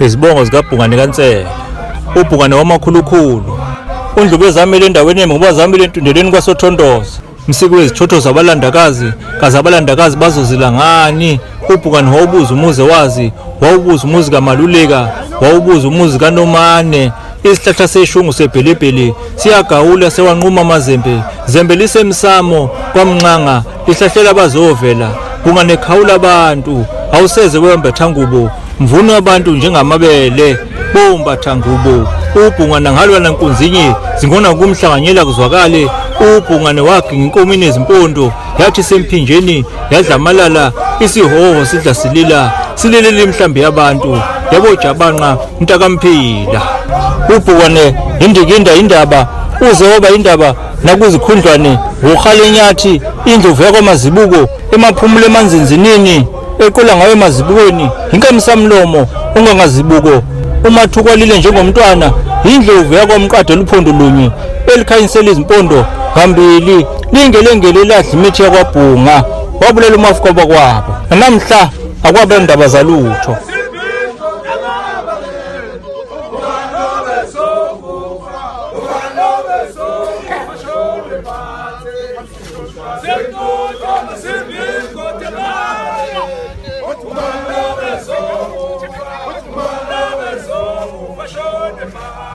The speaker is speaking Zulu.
Izibongo zikaBhungane kaNsele, uBhungane wamakhulukhulu, uNdlube zamile endaweni ngoba zamile entundeleni kwaSothontoza. Msiki wezithotho zabalandakazi, kaze abalandakazi bazozila ngani? UBhungane wawubuza umuzi wazi, wawubuza umuzi kaMaluleka, wawubuza umuzi kaNomane. Isihlahla seshungu sebhelebhele siyagawula sewanquma amazembe, zembe lisemsamo kwamnxanga lihlahlela abazovela. Bhungane khawula abantu, awuseze wembatha ngubo, mvuno abantu njengamabele, bombatha ngubo. UBhungane ngalwa nankunzinye, zingona kumhlanganyela kuzwakale. UBhungane waginga inkomo inezimpondo, yathi semphinjeni yadla amalala, isihoho sidla silila, sililele imhlambi yabantu, yabo jabanqa mntakamphila. UBhungane indikinda indaba, uze waba indaba nakuzikhundlwane, uhalenyathi indlovu yakwamazibuko emaphumulo emanzinzinini equla ngayo emazibukweni, inkamsamlomo ungangazibuko umathuko alile njengomntwana, indlovu yakwamqada luphondo lunye elikhanyisela izimpondo ngambili, lingelengele ladla imithi yakwabhunga, wabulela umafuko bakwabo. Namhla akwabe ndaba zalutho. Sirbi,